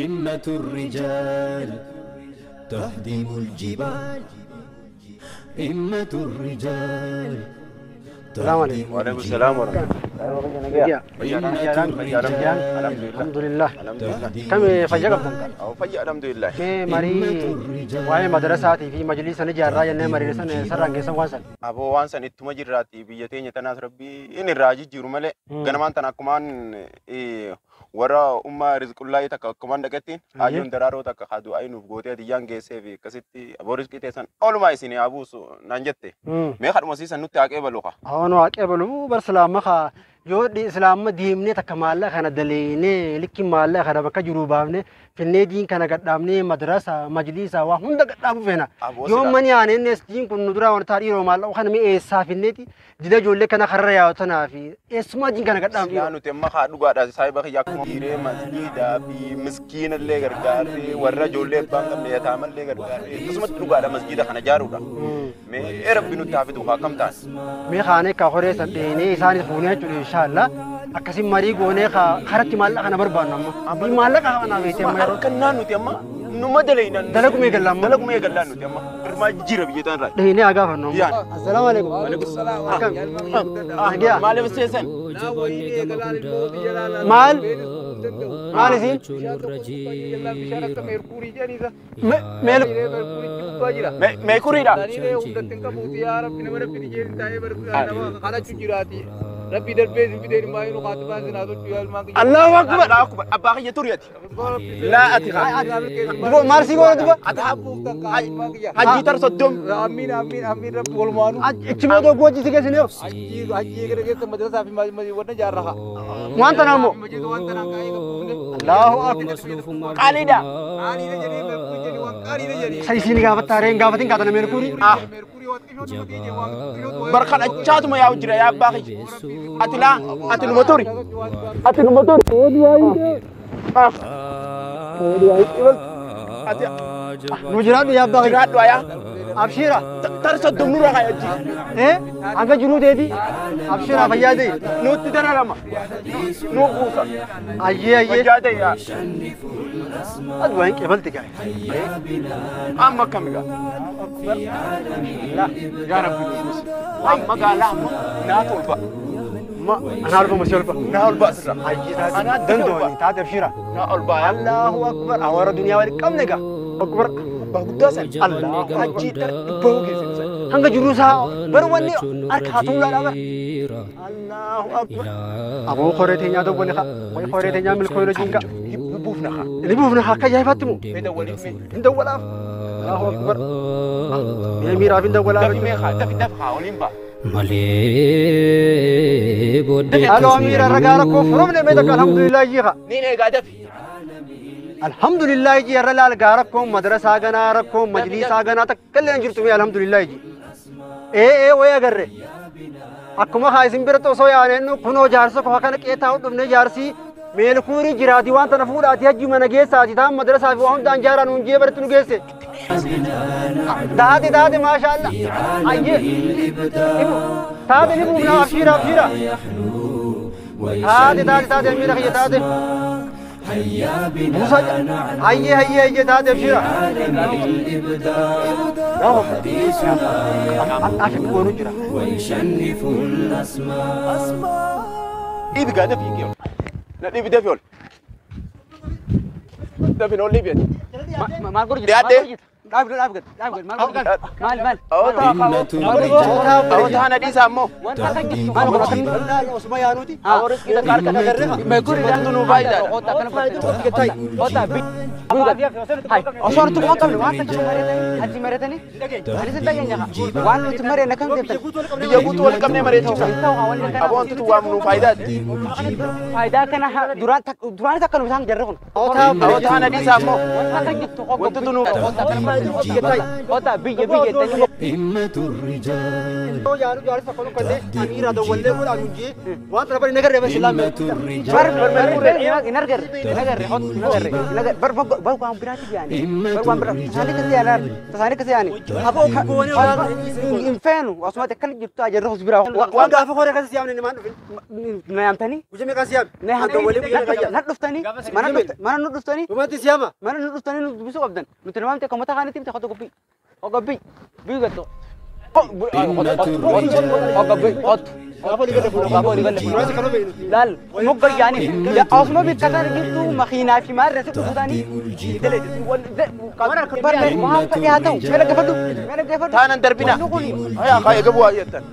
همة الرجال تهدم الجبال همة الرجال. السلام عليكم. وعليكم السلام ورحمة الله. الحمد لله. كم فجأة أو فجأة الحمد لله. كم مري وين مدرسة في مجلس نجار راي نه مري سن سرانجي سن وانسان. أبو وانسان إتما جراتي بيجتين يتناس ربي إن الراجي جرمله. كنمان تناكمان ورا أمة رزق الله تك كمان دكتين أيون درارو تك خدوا أي نفقوتي ديان جيسة في كستي أبو رزق تيسان أول ما يسيني أبو سو نانجتة. ما خد مسيس نوتي أكبلوها. أنا أكبلو برسلام خا جو دي إسلام ديمني تكمل خنا دليني لكن مال خنا بك جروبامني في النادي كنا قدامني مدرسة مجلسة وهم ده قدامه فينا يوم من يعني الناس دين كن ندرا ونتاري رومال وخنا مي إسا في النادي جدا جولة كنا خرّا يا وتنا في اسمه دين كنا قدام فيه. يعني تما خادو قاعد سايب خي ياكم كيرة مسجد في مسكين اللي قرقاري ورا جولة بانك من يتعامل اللي قرقاري قسمة لقاعد مسجد خنا جارودا مي ربي نتعبد وخاكم تاس مي خانة كهوري سديني إنسان فونه تقول إن شاء الله أكسي مري قونه خا خرت مال أنا بربان نما مال أنا بيتي ما كنا نتي أما نما دلينا دلكم يقلنا دلكم يقلنا نتي أما رما جيرة بيجتان راي دهيني أجا فنو السلام عليكم. وعليكم السلام. مال بسيسن مال مال زين مال ميكوري دا ربي دربيز بدير ما ينو خاطبان زنادو تيال ما الله اكبر الله اكبر ابا خي توريتي لا اتي دبو مارسي غور دبو حجي تر صدم امين امين امين رب والمانو اچمو دو گوجي سيگه سنيو حجي حجي كده مدرسه في ما ورنا جار رها وان تنامو الله اكبر قاليدا قاليدا جري جري وان قاليدا جري سيسيني غافتارين غافتين كاتنا ميركوري برخان اچاتما يا وجرا يا باخي أتلا أتلمتوري أتلمتوري نجران يا باخي جراد ويا أبشيرة ترصد دمنورا يا جي إيه أنك جنود هذي أبشيرة فيا دي نوت ترى لما نوقوسا أيه أيه فيا دي يا أدوين قبلتك أما كم يا لا يا ربي أما قال لا ناتول ما أنا أعرف مسيول با ناول بأسرة أنا دندوني تعال أبشيرة ناول با الله أكبر أورا دنيا وري كم نجا أكبر بقداسة الله حجي تبوكي هنگا جلوسها برواني أركاتون لا لا الله أكبر أبو خورتين يا دوبني خا وي خورتين يا ملك خورتين كا يبوفنا خا يبوفنا خا كجاي فاتمو ندول الله أكبر يا ميرا فين دول دفي خا دفي دفع وليمبا مالي بودي الو أمير الرجال كفرم لميتك الحمد لله جيها نين قاعد في الحمد لله جي الرجال قاركم مدرسة جناركم مجلس جنا تكلم جرتم يا الحمد لله جي إيه إيه ويا قرر أكما خايسين برتو سويا يعني إنه كنو جارسك وكان كيتا ودمني جارسي ميلكوري جرادي وان تنفور أتيا جمعنا جيسا أتيا مدرسة في وهم دانجارا نونجي برتنو جيسة دهاتي دهاتي ما شاء الله أيه تادي نبو من أبشيرة أبشيرة تادي تادي تادي أميرة خي تادي موسى أيه أيه أيه تادي أبشيرة ويشنف الأسماء إيه بقى ده فيك لا دي بدافي ولا دافي نقول ليبيا دي ما قرجت ما قرجت لا لا لا لا مال مال أو تانا دي سامو ما يقول لأنه فايدة همة الرجال همة الرجال Bar waan biraati yaani. Bar waan biraa tasaanii kasi yaani. Tasaanii kasi yaani. Aboo goonee waan hin feenu asumatti akkana jirtu ajarra hos biraa. Waan gaafa horee kasi siyaamne namaan dhufin. Na yaamtanii? Guyyaa meeqaan siyaame? Na yaamtanii? Na dhuftanii? Mana nu dhuftanii? Dhumatti siyaama. Mana nu dhuftanii nu dubbisuu qabdan. Nuti nama miti akka mataa kaanitti miti qotu gobbii. Gobbii. Biyyi gatto. Gobbii qotu. Laal mogga yaani asuma bikkatan jirtu makiinaa fi maarra si dhufutanii waan fedhe haa ta'u mee dhaggeeffadhu mee dhaggeeffadhu. Taanan darbina. Hayaa kaa eega bu'aa jettan.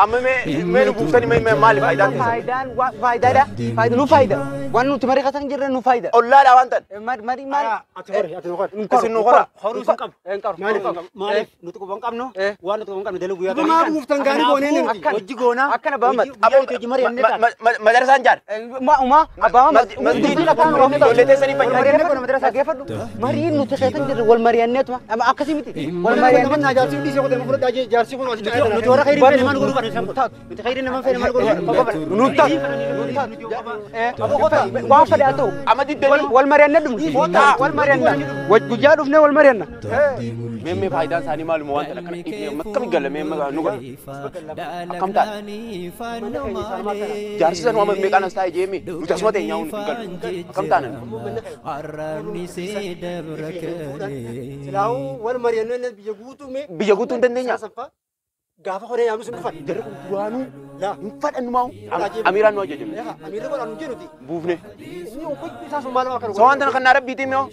Amma mee nu buuftanii mee maali faayidaan keessan? Faayidaan faayidaadha. Faayida nu faayida. Waan nuti marii kasan jirre nu faayida. Ollaadha waan tan. Marii maal? Ati hori ati hori. Isin nu hora. Horuu isin qabnu. Maaliif maaliif nuti quban qabnu waan nuti quban qabnu dalaguu guyyaa. Maa buuftan gaarii goonee nuti hojii goonaa. Akkana baama. Hojii marii annee ta'a. Madarasaan jaar. Uma abbaa Masjiid ijoollee teessanii fayyadu. Dhaggeeffadhu. Marii nuti keessan jirre wal mari'anneetuma akkasii miti. Wal mari'annee. Jaarsi dhiisee qote fudhadhaa jaarsi kun asii caayaa. Nuti warra khayrii fedhe maal godhuu qabna. Nuti khayrii nama fedhe maal godhuu qabna. Nu ta'a. Waan fedhe haa ta'u. Amma diddanii. Wal mari'annee dhufne. Wal mari'anna. Guyyaa dhufnee wal mari'anna. Mee faayidaan isaanii maaluma waan kana dhiifnee akkami galla mee nu galla. Akkam ta'a. Jaarsi sanuu amma meeqaan as taa'e jeemi nuti asuma ta'e nyaa'uun hin galu. Akkam taanan. Silaa'uu wal mari'annee biyya guutuu mee. Biyya guutuu hin dandeenya. Gaafa horee yaamnu sun dhufan. Jarri kun duraanuu hin fadhannu maa'u. Amiiraan nu ajajame. Amiirri godhaan nu jennuti. Buufne. Inni hojii isaa sun maal akka Sawaan tana kan rabbiitiin mi'oo.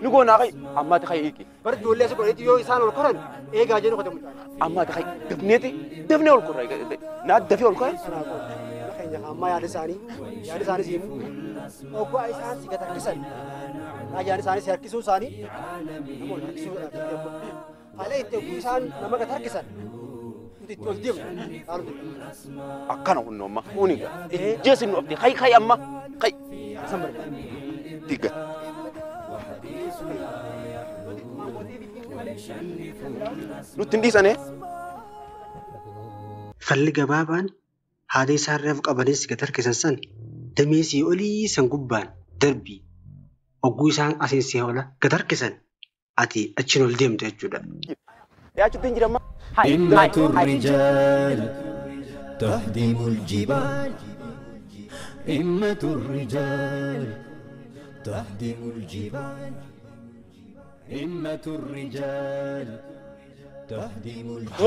Nu goonaa kai ammaati kai hiiki. Bar ijoollee asii godhetti yoo isaan ol koran eegaa jennu qotamu. Ammaati kai dafneeti dafnee ol korra. Naa dafee ol korra. Amma yaada isaanii siimu. Oggaa isaan si gad harkisan. Yaada isaanii si harkisuu isaanii. Namoonni harkisuu haala itti oguu isaan nama gad harkisan. Akkana kunno amma kuni ijjeesin nu abdi kai kai amma kai diga nutti hin dhiisane. Falli gabaabaan haadha isaa reefu qabanis gad harkisan san damee sii olii san gubbaan darbii ogguu isaan asiin si oola gad harkisan ati achiin ol deemtu jechuudha. Dhiyaachuutti hin jiramma. همة الرجال تهدم الجبال همة الرجال تهدم الجبال همة الرجال تهدم الجبال.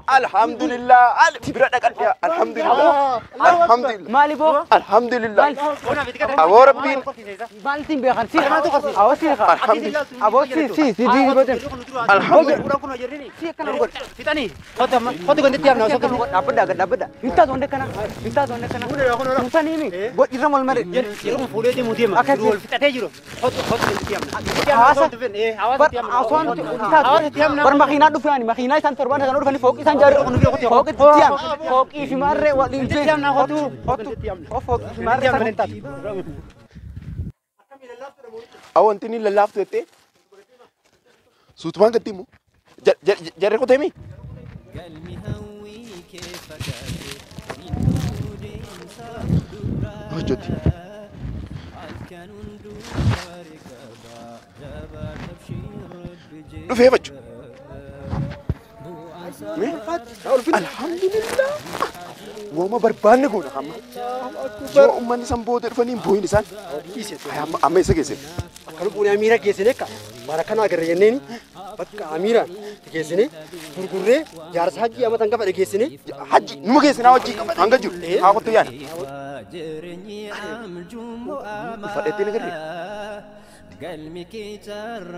Alhamdulillah, alhamdulillah, alhamdulillah. Mali bo, alhamdulillah. Abo Rabbi. Maltin be khan si. Abo si kha. Alhamdulillah. Abo si si si di boten. Alhamdulillah. Si kana gol. Fitani. Khota khota gonde tiyam na so dabada dabada. Inta zonde kana. Inta zonde kana. Mutani mi. Go irra mol mare. Yeroo fuudhee deemu deema. Wal fixatee jiru. Khota khota gonde tiyam na. Hawaasa. Aswan bar makiinaa dhufani makiinaa isaan torban kan dhufani fooqi isaan jaaru fooqi tiyam fooqi fi marre waliin tiyam na hotu hotu fooqi fi marre san taatu. Awanti ni lallaaftu jettee suutumaan gatti himu jarri kutee mi? Hojjetti. Dhufee fachu. Alhamdulillah. Wooma barbaanne goona hamma. Yoo uummanni san booda dhufanii hin boo'in isaan. Amma isa geessine. Akka lubbuun Amiira geessine akka bara kana agarra jenneeni bakka Amiira geessine gurgurree jaarsa hajji amma tan gafa geessine. Hajji numa geessinaa hojii hanga jiru haa kottu yaana. Uffadheetti ni garre.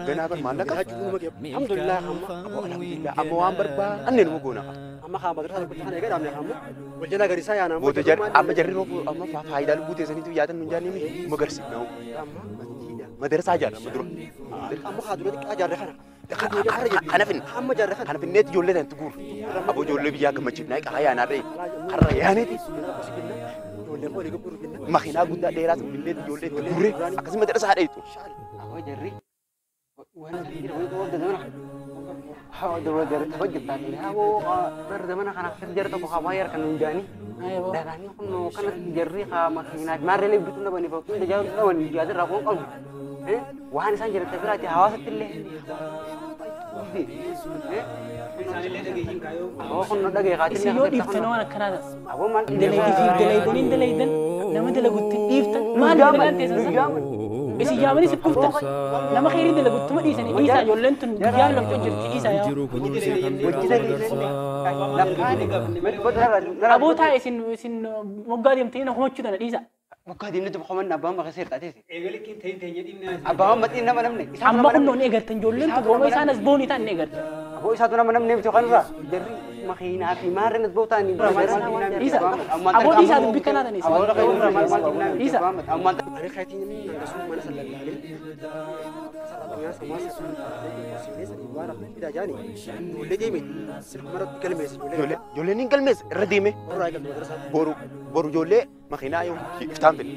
Ganaa bar maallaqa. Alhamdulillah amma. Alhamdulillah amma waan barbaanne numa goona. Amma haa madrasa kun kana egaa dhaabne amma wal jala gadi isaa yaana. Booda jarri amma jarri roobu amma faayidaa lubbuu teessaniitu yaatan nun jaanni numa garsiifna. Madrasaa ijaarra amma dura. Amma haa dura xiqqaa ijaarre kana. Kana finne. Amma ijaarre kana. Kana finneetti ijoollee tanatti guuru. Aboo ijoollee biyyaa gammachiifnaa qaraa yaanaarree karra yaaneeti. Makiinaa guddaa dheeraa sun finneetti ijoollee itti guurree akkasuma madrasaa dheetu. Aboo jarri bar zamana kana jarra tokko hawaayar kan hundaani dagaanii kun kana jarri haa makiinaa maarreelee bituu dhabanii fooqii tajaajila dhabanii jaadirraa kun qabu waan isaan jedhan biraati hawaasatti illee Isin yoo dhiiftan waan akkanaa ta'a. Dalaydaniin dalaydan nama dalagutti dhiiftan maal dalagaan teessan sana? Isin yaamanii si kuftan nama kheyrii dalaguttuma dhiisanii dhiisaa ijoolleen tun guyyaan lafti hojjetti dhiisaa yaa. Aboo taa'e isin moggaa deemtanii na komachuu tana dhiisaa. Moggaa deemnee qomanna abbaan maqaa seera taateesi. Abbaan maxii nama namne. Amma kun ni eegaltan ijoolleen tun rooma isaan as boonii ta'an ni eegaltan. Aboo isaatu nama namne miti kan irraa jarri makiinaa fi maarreen as ba'u ta'anii. Dhiisa. Aboo dhiisaa dubbii kanaa tanis. Dhiisa. Ani kaatiin hangasuu mana sallallaalee Ijoolleen hin galmeesse irra deeme boru boru ijoollee makiinaa yoo iftaan fide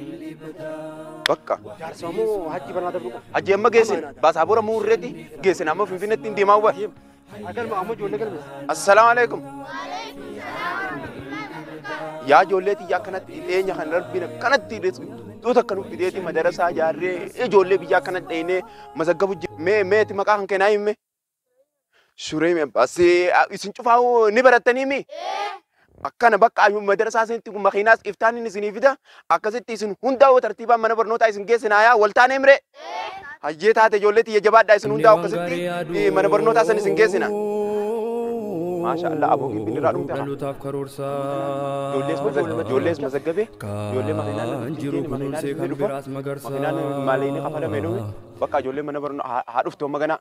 bakka. Hajji amma geessin baasaabora muurreetti geessin amma finfinneetti hin deemaa hubat. Assalaamu alaikum. Yaa ijoollee xiyyaa akkanatti dhiyeenya kan rabbiin akkanatti tuuta akka nuuf fideeti madarasaa ijaarree ijoollee biyya akkanatti dheenee mazaggabu mee meeti maqaa kan kennaa hime. Shuree mee baasee isin cufaa ni barattanii mi? Akkana bakka ayyuu madarasaa isinitti makiinaas iftaan inni isinii fida akkasitti isin hundaa'u tartiibaan mana barnootaa isin geessinaa yaa waltaan himre. Hayyee taate ijoollee xiyya jabaadhaa isin hundaa'u akkasitti mana barnootaa san isin geessina. Maasha Allah aboo gibbiin irraa dhumte haa. Ijoollees mazaggabe ijoollee makiinaan jiru kunuunsee kan biraas magarsaa. Makiinaan maalayni kafalame dhume bakka ijoollee mana barnootaa haa dhuftu amma ganaa.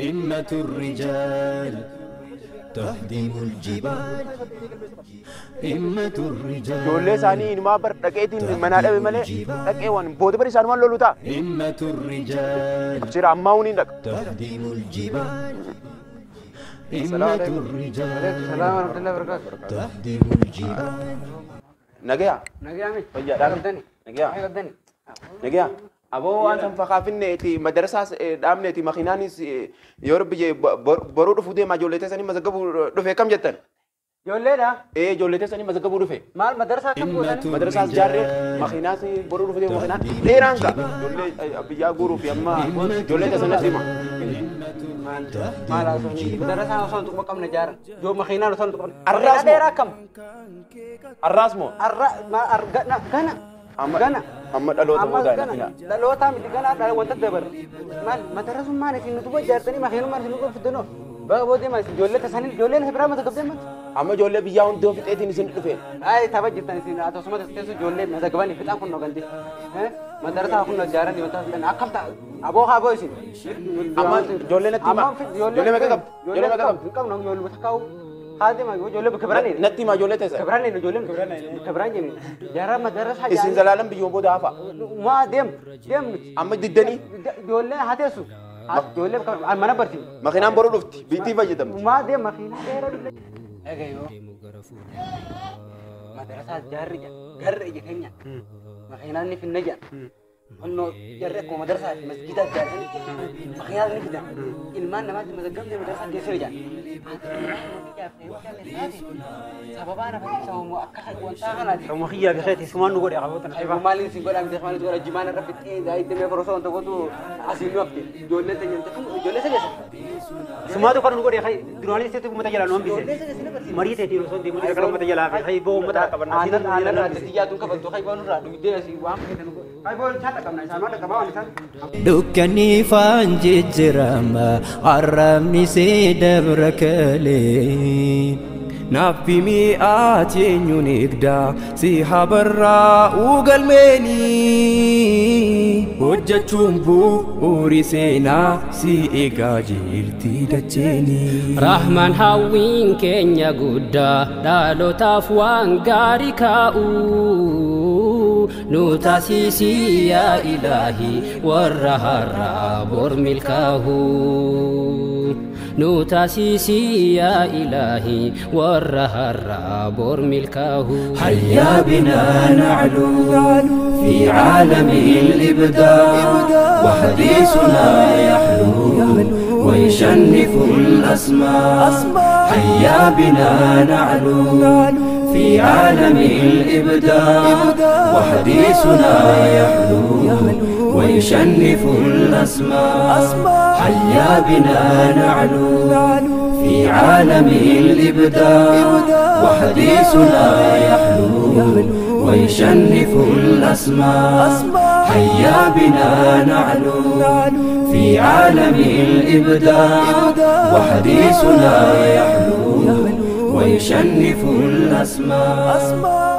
همة الرجال تهدم الجبال همة الرجال Ijoollee isaanii inumaa bar dhaqeetiin manaa dhabe malee dhaqee waan booda bari isaanumaan lolu ta'a. همة الرجال Jira ammaa huniin dhaqa. تهدم الجبال همة الرجال السلام ورحمة الله وبركاته. تهدم الجبال Nagayaa. Nagayaami. Fayyaadhaa. Qabdani. Nagayaa. Qabdani. Nagayaa. Aboo waan san fakaafinneeti madarasaas dhaabneeti makiinaanis yoo rabbi jee boruu dhufuu deemaa ijoollee teessanii mazagabuu dhufe kam jettan? Ijoolleedha. Ee ijoollee teessanii mazagabuu dhufe. Maal madarasaa kam gootani? Madarasaas jaarree makiinaas boruu dhufu deema makiinaan dheeraan ka ijoollee biyyaa guuruu fi amma ijoollee teessanii as deema. Maal haasofni madarasaan osoo hin tuqma qabna jaaran. Yoo makiinaan osoo hin tuqma. Arraas moo? Dheeraa akkam? Arraas moo? Arra gana. Gana. Amma dhaloota Amma boodaa gana. Dhaloota miti gana dhala wanta dabarre. Maal madarasummaan isin nuti ijaartanii makiinummaan isin nuti fiddanoo. Baga boodee maal isin ijoollee tasaanii ijoolleen biraa mata qabdee mata. Amma ijoollee biyyaa hundoo fixeetiin isin dhufe. Ay tapha jirtan isin akkasuma teessu ijoollee mazagabanii fixaan kun nogandi. Madarasaa kun ijaaranii wanta fidan akkam ta'a aboo haa boo isin. Amma ijoollee natti himaa. Ijoollee meeqa qabdi? Ijoollee meeqa qabdi? Hin qabnu ijoollee takkaa'u. Haa deema ijoollee bakka biraan Natti himaa ijoollee teessa. Kabiraan ijoolleen kabiraan jennu jara madarasaa Isin zalaalan biyyoon booda hafa. Maa deem deem nuti. Amma diddanii Ijoollee haa teessu. Ijoollee mana barsiisu. makiinaan boruu dhufti biittii fayyadamti. Maa deem makiinaa dheeraa dhufe. Egaa madarasaa jaarri garri ija keenya makiinaan ni finna jedhan. Onnoo jarri akkuma madarasaa fi masgiidaa jaarri makiinaan ni fidan. Ilmaan namaatti mazaggamne madarasaa geessina jedhan. Sababaan afaan sababu akka wantaa kanaati. Sababu kiyyaa fi keeti sumaan nu godhe qaboota. Ayiboo maaliin si godha miti maaliin si godha jimaan irra fixee itti mee forosoo wanta gootu asiin nu hafte ijoollee ta'e ijoollee isa geessa. Sumaatu kan nu godhe duraanis teetu uummata jalaa nu hambise. Marii teetiin osoo hin deemuun gara uummata jalaa fi hayboo uummata qabanna. Aannan aannan irraa xiyyaatuun kabaltu hayboo nurraa dhugdee asii waan feetan hayboo isaan dhaqabna isaan waan dhaqabaa waan isaan. Dukkanni ifaan jijjiirama arrabni see dabra kalee. Naaffi mi'aati eenyuun eegdaa si habarraa'uu galmeenii. Hojjechuun bu'uuri seenaa si eegaa jirti dacheenii. Rahmaan hawwiin keenya guddaa dhalootaaf waan gaarii kaa'u. Nu taasisi yaa ilaahi warra har'aa bor milkaa'u. نتاسيسي يا إلهي والرهر بور ملكاه. هيا بنا نعلو في عالم الإبداع، وحديثنا يحلو ويشنف الأسماء. هيا بنا نعلو في عالم الإبداع، وحديثنا يحلو ويشنف الأسماء. هيا بنا نعلو في عالم الإبداع، وحديثنا يحلو ويشنف الأسماء. هيا بنا نعلو في عالم الإبداع، وحديثنا يحلو ويشنف الأسماء.